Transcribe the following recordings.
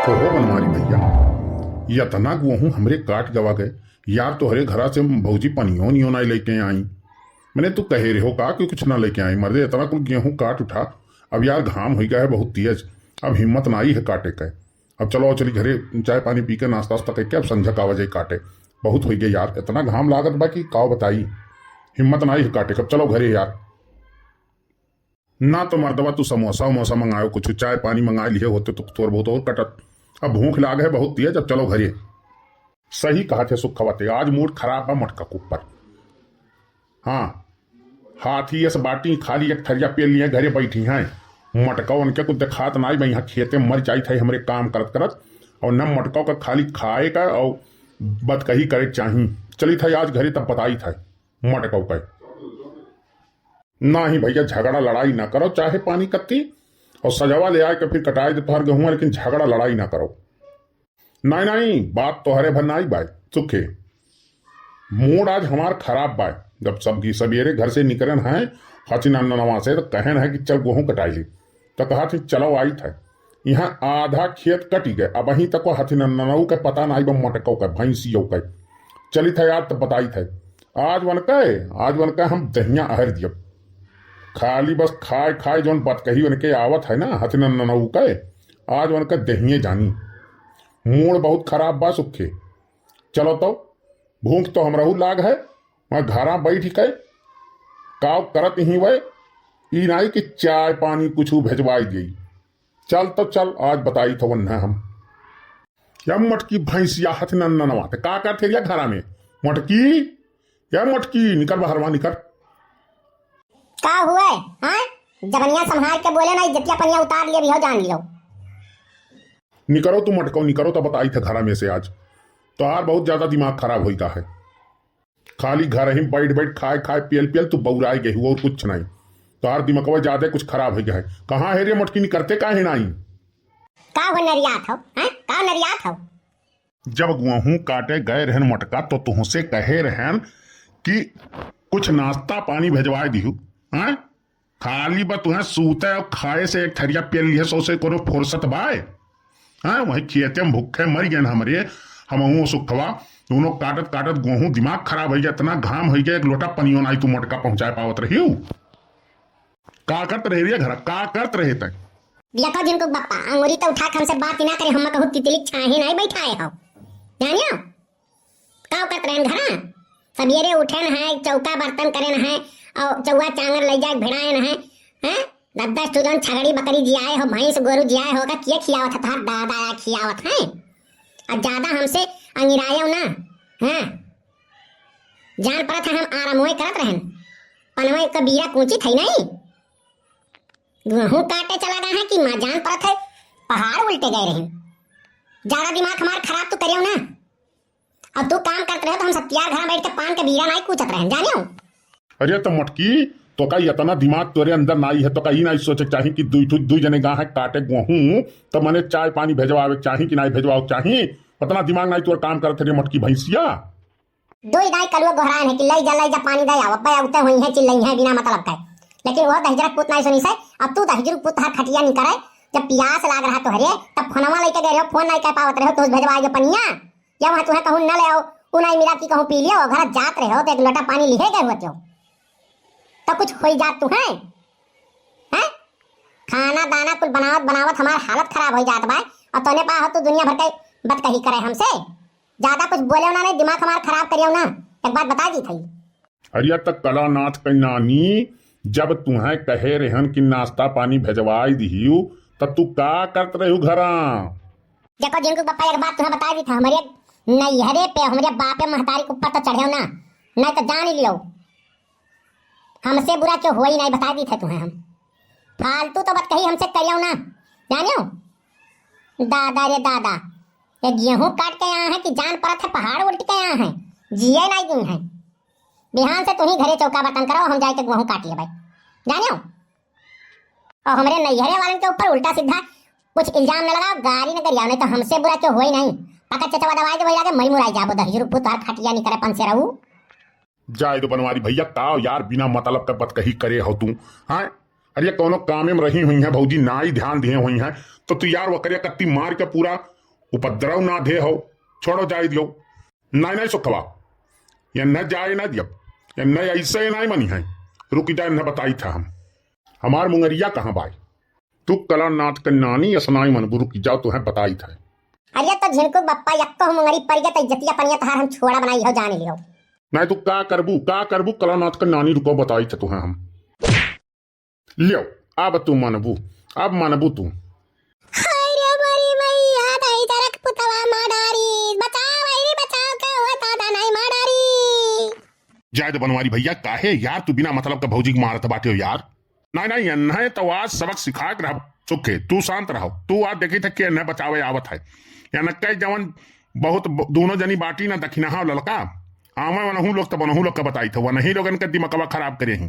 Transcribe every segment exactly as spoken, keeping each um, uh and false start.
ओहो बनवारी भैया, यतना गेहूं हमरे काट गवा गए यार। तोहरे घरा से भौजी पनियो नियो नाई लेके आई। मने तू कहे रहो का कि कुछ ना लेके आई? मर्दे, इतना कुल गेहूं काट उठा। अब यार, घाम होइ गया है बहुत तेज, अब हिम्मत नाई है काटे के। अब चलो, चली घरे, चाय पानी पी के, नाश्ता वास्ता करके अब संझा का आवा जाई काटे। बहुत होइ गया यार, इतना घाम लागत बा कि काव बताई, हिम्मत नाई है काटे के। अब चलो घरे यार। ना तो मर्दवा तू समोसा उमोसा मंगायो, कुछ चाय पानी मंगा लिए होते तो थोड़ बहुत और कटत। अब भूख लाग है बहुत तेज, अब चलो घरे। सही कहा थे सुखवा ते, आज मूड खराब बा मटका के ऊपर। हाँ, हाथी यस बाटी खाली एक थरिया पेल लिए घरे बैठी हैं। मटका उनके कुछ देखात नाई बा, यहाँ खेते मर जाई थे हमरे काम करत करत। और न मटका का खाली खाए का और बतकही करे के चाही। चली था आज घरे तब बताई था मटका का। नाही भैया, झगड़ा लड़ाई ना करो, चाहे पानी कत्ती और सजवा ले आए के फिर कटाई दे तोहर गेहूं, लेकिन झगड़ा लड़ाई ना करो। नाही, नाही, बात तोहरे भर नाही बाय, सुखे। मूड आज हमार खराब बाय। जब सब की सबेरे घर से निकरन है, हथिन ननवा से, तो कहन है कि चल गेहूं कटाई ली। तो कहा थी, "चलो, आई थे।" यहाँ आधा खेत कटी गए, अब वहीं तक वो हथिन ननऊ के पता नाही बा, मटकऊ के, भैंसियों के। चली थे यार, तो बताई थे। आज वन के, आज वन के हम दहिया अहर दियब। खाली बस खाए खाए जौन बतकही उनके आवत है ना, हथिन ननऊ के, आज उनका दहिए जानी। मूड बहुत खराब बा सुखे। चलो तो, भूख तो हमरहू लाग है, वहाँ घरा बैठ के काव करत ही वै, ई नाई कि चाय पानी कुछ भेजवाई देई। चल तो चल, आज बताई थवन न हम। या मटकी भैंसिया हथिन ननवा, ते का करते रिया घरा में? मटकी, या मटकी, निकर बाहर वहाँ निकर। का हुए? हाँ, जबनिया संभाल के बोले ना, इज्जतिया पनिया उतार लिए भी हो, जान लियो। निकरो तू मटको, निकरो तो बताई थे घरा में से आज। तोहार बहुत ज्यादा दिमाग खराब होई का है। खाली घर ही बैठ बैठ खाए खाए पियल पियल तू बौराए गई हो और कुछ नहीं। तोहार दिमागवा ज्यादा कुछ खराब हो गया है। कहाँ है रे मटकी, निकरते काहे नहीं? का हो नरियात हो, हैं? का नरियात हो? जब गेहूं काटे गए रहन मटका तो तुहसे कहे रहन कि कुछ नाश्ता पानी भेजवाए दिहू, हैं? खाली बा तुहें सूते और खाए से एक थरिया पेल लिहे सो से कोनो फुर्सत बाय? हैं? वही खेते में भूखे मर गए हमरे, हमहू सुखवा, दोनों काटत काटत गेहूं दिमाग खराब हो गया, इतना घाम हो गया, एक लोटा पनियो नाई तू मटका पहुंचाए पावत रही हूँ। का करत रहे रे घर, का करत रहे तय? देखो जिनको बप्पा, अंगुरी तो उठा के हमसे बात ही ना करे, हम कहू तितली छाहे नहीं बैठाए हो, जानियो? का करत रहन घरा? सबेरे उठन है, चौका बर्तन करन है, और चौवा चांगर ले जाए भिड़ायन है, हैं? दस दस ठो जौन छगड़ी बकरी जियाए हो, भैंस गोरू जियाए हो, का किए खियावत है? तोहार दादा या खियावत है। अब ज्यादा हमसे अंगिरायो ना, हाँ? जान परत है हम आरामोए करत रहन, पनवे का बीरा कूची थई नहीं। गेहूं काटे चला गए हैं कि माँ जान परत है, पहाड़ उल्टे गए रहे। ज्यादा दिमाग हमार खराब तो करियो ना। अब तू काम करत रहे तो हम सब तियार घर बैठ के पान के बीरा नाई कूचत रहे, जानियो? अरे तो मटकी, तो का इतना दिमाग तोरे अंदर नाई है, तो का ई नाई सोचे के चाही कि दुई ठो, दुई जने गा है काटे गेहूं, तो मने चाय पानी भेजवावे के चाही कि नाई भेजवावे के चाही? उतना दिमाग नाई तोर काम करत रे मटकी भैंसिया। दुई दाई कलुआ गोहरान है कि लई जा, लई जा, पानी दे आव। अब्बे उते हुई है, चिल्लई है बिना मतलब के। लेकिन वो दहिजरा पूत नाई सुनी से, अब तू दहिजरू पूत हर खटिया नहीं करे। जब पियास लाग रहा तोहरे, तब फोनवा लेके गए रहो, फोन नहीं कर पावत रहो, तो भेजवाए जो पनिया। या वहाँ तुहे कहूँ न ले आओ, उ नहीं मिला कि कहूँ पी लियो, घर जात रहे हो तो एक लोटा पानी लिहे गए होते हो, तो कुछ होई जात तू है, हैं? खाना दाना कुल बनावत बनावत हमार हालत खराब हो जात बा। और तोने पा हो तू दुनिया भर के बतकही करे हमसे। ज्यादा कुछ बोले ना, नहीं दिमाग हमार खराब करियो ना, एक बात बता दी थई। अरे त कलानाथ के नानी, जब तुहे कहे रहन कि नाश्ता पानी भेजवाई दिहियो, त तू का करत रहू घरा? देखो जिनको पापा, एक बात तुहे बता दी था, हमारे नैहरे पे हमारे बापे महतारी के ऊपर तो चढ़ेव ना, नहीं तो जान ही लियो, हमसे बुरा क्यों हुआ ही नहीं, बता दी थे तुहे हम। फालतू तो बतकही हमसे करियो ना, जानियो? दादा रे दादा, ये गेहूं काट के आया है कि जान परत है पहाड़ उल्ट के आया है, जिए नहीं दी है। बिहान से तुही घरे चौका बर्तन करो, हम जाए के गेहूं काट लेबै, जानियो? और हमरे नैहरे वालन के ऊपर उल्टा सीधा कुछ इल्जाम न लगाओ, गारी न गरियाओ, नहीं तो हमसे बुरा क्यों होई नहीं। पकड़ चचवा दवाई दे, वही लागे मई मुराई जाबो, दहिजरू पूत तोहार खटिया नहीं करे पंसेरऊ। जाए दो बनवारी भैया, का यार बिना मतलब का बतकही करे हो तू, हाँ? अरे कौनो कामे में रही हुई है भौजी, ना ही ध्यान दिए हुई है, तो तू यार वकरे कत्ती मार के पूरा उपद्रव ना दे हो, छोड़ो जाए दियो। नहीं, नहीं सुखवा, ये न जाए ना दियब, ये न ऐसे नहीं मनी है। रुकी जाए, न बताई था हम। हमार मुंगरिया कहाँ बाय? तू कलानाथ के नानी असनाई मनबू, रुकी जाओ, तुहें बताई था। अरे तो झिनकू बप्पा, यक्को मुंगरी पर गया तो इज्जतिया पनिया तहार हम छोड़ा बनाई हो, जान लियो। नहीं तू का करबू, का करबू कलानाथ के नानी, रुको बताई था तुहें हम। लियो, अब तू मनबू, अब मनबू तू। हाय रे मोरी मैया, दही जरक पुतवा मार डारी, बचाओ, अरे बचाओ, के हुआ दादा नहीं मार डारी। जाए दो बनवारी भैया, काहे यार तू बिना मतलब का भौजी के मारत बाटे हो यार? नहीं, नहीं, इन्हें तो आज सबक सिखा के रह चुके, तू शांत रहो, तू आज देखी था कि इन्हें बचावे आवत है। या न कई जवन बहुत ब-, दोनों जनी बाटी ना दखिनहा ललका, आवे वनहू लोग तो वनहू लोग का बताई था, वनही लोगन का दिमकवा खराब करे ही।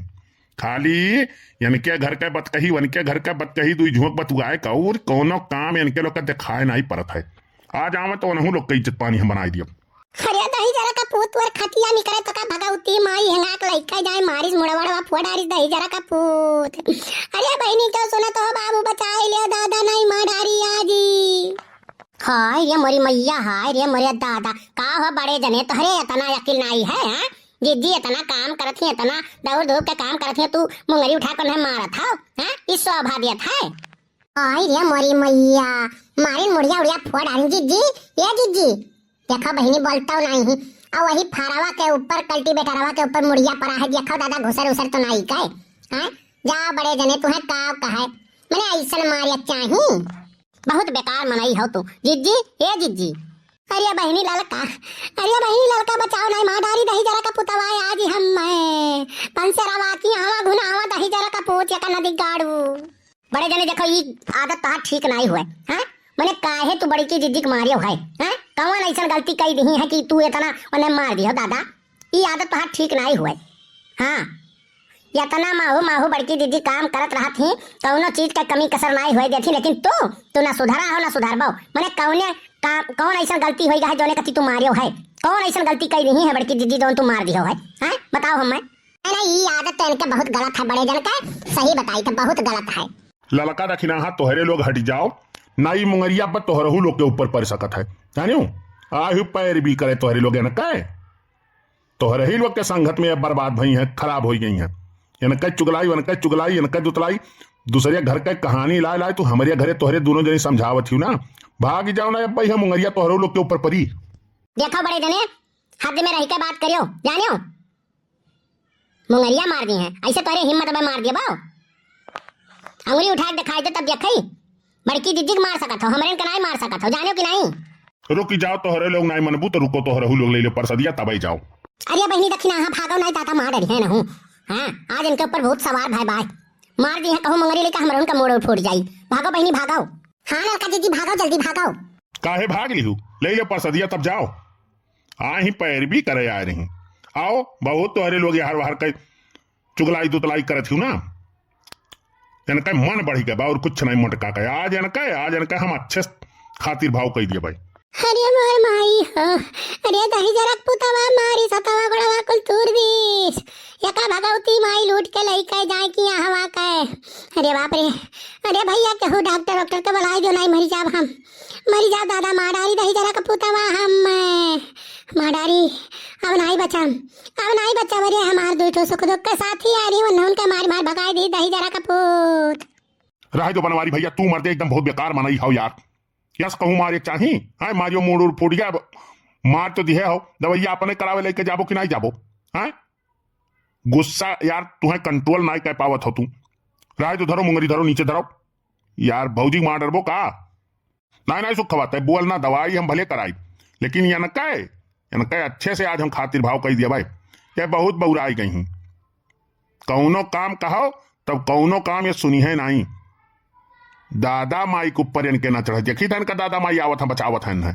खाली इनके घर के बतकही, वनके घर के बतकही, दुई झोंक बतुआए का और कौनो काम इनके लोग का दिखाए नहीं पड़त है। आज आवे तो वनहू लोग का इज्जत पानी हम बनाई दियो। अरे दही जरा का पूत, तोर खटिया निकरे तो का भगवती माई हेंगा के लइका जाए मारिस मुड़वड़वा फोड़ आरिस दही जरा का पूत। अरे बहिनी क्यों सुनत हो बाबू, बचाए ले दादा नहीं मार डारी आजी। हाय रे मोरी मैया, हाय रे मोरे दादा, का हो बड़े जने तोहरे इतना अकिल नहीं है, हैं? जिज्जी इतना काम करत ही, इतना दौड़ धूप के काम करत ही, तू मुंगरी उठा के उन्हें मारत हो, हैं? ई शोभा देत है? आई रे मोरी मैया, मारिन मुड़िया उड़िया फोड़ डारिन जिज्जी, ए जिज्जी। देखो बहिनी बोलतौ नहीं ही, और वही फारावा के ऊपर, कल्टीवेटरवा के ऊपर मुड़िया पड़ा है, देखो दादा घुसर उसर तो नहीं कहे, हैं? जा बड़े जने तुहें का कहे, मने ऐसन मारे चाही। बहुत बेकार मनई हो तू जिज्जी, ए जिज्जी। अरे बहिनी ललका, अरे बहिनी ललका बचाओ नहीं, मार डारी दही जरा का पुतवा आज हम मैं। पंसेरा वाकी आवा घुना आवा दही जरा का पूत या का नदी गाड़ू। बड़े जने देखो, ई आदत तोहार ठीक नाई हुए, हैं? मने काहे तू बड़की जिज्जी के मारियो है, हैं? कौन ऐसन गलती कई दिही है कि तू इतना उन्हें मार दियो दादा? ई आदत तोहार ठीक नाई हुए। हाँ, इतना माहू माहू बड़की जिज्जी काम करत रहत ही, कौनो चीज का कमी कसर नाई हुए देती, लेकिन तू, तू ना सुधरा हो ना सुधरबो। मने कौने का, कौन ऐसन गलती होई है जोने कती तू मारियो है? कौन ऐसन गलती कई दिही है बड़की जिज्जी जोन तू मार दियो है? हैं? बताओ हमें। नहीं, नहीं, ई आदत तो इनके बहुत गलत है, बड़े जन के सही बताई तो बहुत गलत है। ललका दखिनाहा तोहरे लोग हट जाओ, ना ई मुंगरिया पर तोहरहू लोग के ऊपर पड़ सकत है, जानियो? आही पैरवी करे तोहरे लोग इनके, तोहरही लोग के संगत में अब बर्बाद भई हैं, खराब होई गई हैं। इनके चुगलाई, उनके चुगलाई, इनके दुतलाई, दूसरे घर के कहानी लाए लाए तू हमरे घरे तोहरे दोनों जने समझावत ही ना, भाग जाओ ना अब भाई हम मुंगरिया तोहरहू लोग के ऊपर परी। देखो बड़े जने, हद में रह के बात करियो, जानियो? मुंगरिया मार दी है, ऐसे तोहरे हिम्मत में मार दिया बाओ। अंगुली उठा के दिखाई दे तब देखई, बड़की जिज्जी के मार सकत हो, हमरे के नाई मार सकत हो, जानियो कि नाई? रुकी जाओ, तोहरे लोग नाई मनबू तो रुको, तोहरहू लोग ले लो परसदिया तबई जाओ। अरे बहिनी दखिनाहा भागो नाई दादा मार डरी है ना हूँ। हाँ, आज इनके ऊपर भूत सवार भाई बाय। मार दी है कहूँ मुंगरी लेके हमरे उनका मोड़ फूट जाई। भागो बहिनी भागो। हाँ ललका जिज्जी भागो, जल्दी भागो। काहे भाग लिहू? ले लो परसदिया तब जाओ। आ ही पैरवी करे आए रही। आओ, बहुत तोहरे लोग यार वाहर के चुगलाई दुतलाई करत हियो ना। इनका मन बढ़ी गए बा और कुछ नहीं मोटका के। आज इनका, आज इनका हम अच्छे से खातिर भाव कई दिए भाई। अरे मोर माई हो, अरे दही जरक पुतवा मारी सतवा गोड़वा कुल तूर दीस। यका भगवती माई लूट के लई के जाए कि यहाँ हवा के। अरे बाप रे, अरे भैया केहू डॉक्टर वॉक्टर के बुलाई दो, नहीं मरी जाब हम। मरी जाओ दादा, मार डारी दही जरा का पुतवा हम, मार डारी। अब नाई बचम, अब नाई बचम। अरे हमार दुई ठो सुख दुख के साथी आ रही, उन्होंने उनके मार मार भगाई दी दही जरा का पूत। रह दो बनवारी भैया, तू मर्दे एकदम बहुत बेकार मनई हो यार। यस कहूँ मारे चाही, हाँ मारियो मूड़ उड़ फूट गया। अब मार तो दिहे हो, दवाइया अपने करावे लेके जाबो कि नहीं जाबो? हाँ, गुस्सा यार तुहें कंट्रोल नहीं कर पावत हो तू। रह दो, धरो मुंगरी, धरो नीचे धरो। यार भौजी मार डरबो का? नाहीं, नाहीं सुखवा, तै बोल ना, दवाई हम भले कराई, लेकिन यनकै, यनकै अच्छे से आज हम खातिर भाव कई दिया भाई। ये बहुत बौराई गई हैं। कौनो काम कहो, तब कौनो काम ये सुनिहैं नाहीं। दादा माई के ऊपर इनके ना चढ़े। देखी था इनका दादा माई आवत हैं, बचावत हैं इन्हें।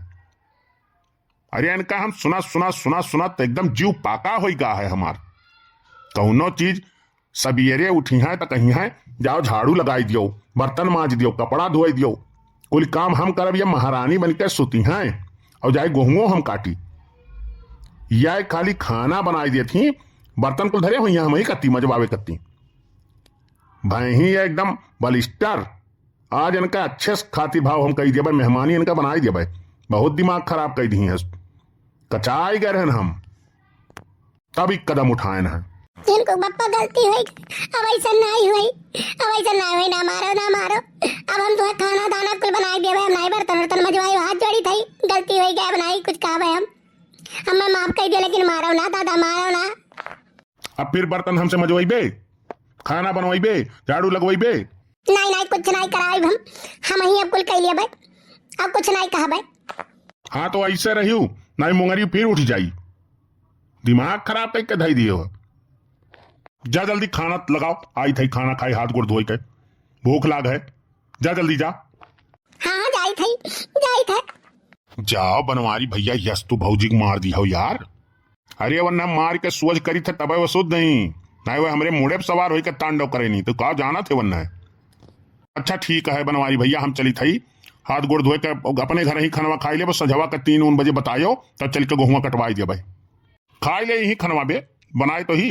अरे इनका हम सुनत, सुनत, सुनत, सुनत एकदम जीव पाका होई गा है हमार। कौनो चीज सबेरे उठिहैं त कहिहैं, "जाओ झाड़ू लगाई दियो, बर्तन मांज दियो, कपड़ा धोई दियो, कुल काम हम करब।" ये महारानी बन के सुतिहैं और जाए गोहुओं हम काटी। या खाली खाना बनाई देत ही, बर्तन कुल धरे होइहैं, हम ही कत्ती मजबावे कत्ती। भैं ही एकदम बलिस्टर। आज इनका अच्छे से खातिर भाव हम कई देबै, मेहमानी इनका बनाई देबै। बहुत दिमाग खराब कइ दिहिस। कचाई गए रहन हम, तब एक कदम उठाएन है। इनको बप्पा गलती होई, अब ऐसा नाहीं होई, अब ऐसा नाहीं होई, ना मारो, ना मारो। अब हम तुम्हें खाना दाना कुल बनाइ देबे, हम नाहीं बर्तन वर्तन मजवाई, हाथ जोड़ी थई, गलती होई गए, अब नाहीं कुछ कहबे हम। हमें माफ कइ दियो, लेकिन मारो ना दादा, मारो ना। अब फिर बर्तन हमसे मजवइबे, खाना बनवइबे, झाड़ू लगवइबे? नाहीं, नाहीं, कुछ नाहीं कराइब हम, हमहीं अब कुल कइ लेबे, अब कुछ नाहीं कहबे। हाँ, तो ऐसे रहियो, नाहीं मुंगरी फिर उठ जाई। दिमाग खराब कइके धइ दियो। जा जल्दी खाना लगाओ, आइत हई खाना खाई, हाथ गोड़ धोई के, भूख लाग है। जा जल्दी जा। हाँ, हाँ, जाइत हई, जाइत है। जाओ बनवारी भइया, यस तू भौजी के मार दिहो यार। अरे वन्ना मार के सोझ करी थे तबे वो सुध नहीं, नाहीं वो हमरे मुड़े पे सवार होई के तांडव करे नहीं, तो का जाना थे वन्ना है। अच्छा ठीक है बनवारी भइया, हम चली थई हाथ गोड़ धोए के, अपने घर ही खनवा खाई लेबे, सझवा के तीन उन बजे बतायो, तब चल के गोहुआ कटवाई देबे। खाई ले यही खनवा बे, बनाए तो ही।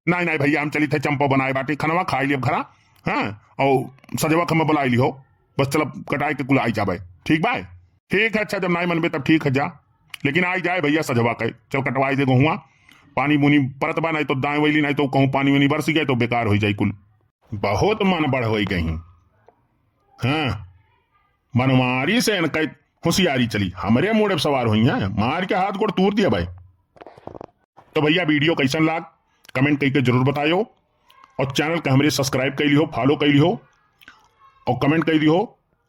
नाहीं, नाहीं भइया, हम चली थे चंपो बनाए बाटी खनवा, खाई लेब घरा, हाँ, और सझवा के हमें बुलाई लिहो, बस चलब कटाई के कुल आई जाबे, ठीक बा? ठीक है, अच्छा जब नाहीं मनबे तब ठीक है जा, लेकिन आई जाए भइया सझवा के, चल कटवाई दे गोहुआ, पानी बुनी परत बा, नाहीं तो दाएं वैली, नाहीं तो कहूँ पानी वानी बरस गए तो बेकार होई जाई कुल। बहुत मन बढ़ होई गई। हाँ, मनवारी से इनका होशियारी चली, हमरे मुड़े पे सवार होई हैं, मार के हाथ गोड़ तूर दिया भाई। तो भइया video कैसन लाग, comment कइके जरूर बतायो, और channel के हमरे subscribe कइ लिहो, follow कइ लिहो, और comment कइ दिहो,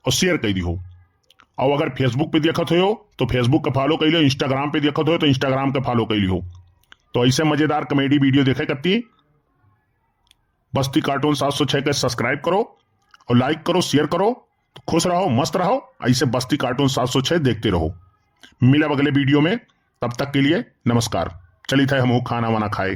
और share कइ दिहो। और अगर Facebook पे देखत हो तो Facebook के follow कइ लिहो, Instagram पे देखत हो तो Instagram के follow कइ लिहो। तो ऐसे मजेदार comedy video देखे कत्ती बस्ती cartoon सात सौ छह के subscribe करो और like करो, share करो। तो खुश रहो, मस्त रहो, ऐसे बस्ती cartoon सात सौ छह देखते रहो। मिलब अगले video में, तब तक के लिए नमस्कार। चली थे हमहू खाना वाना खाए।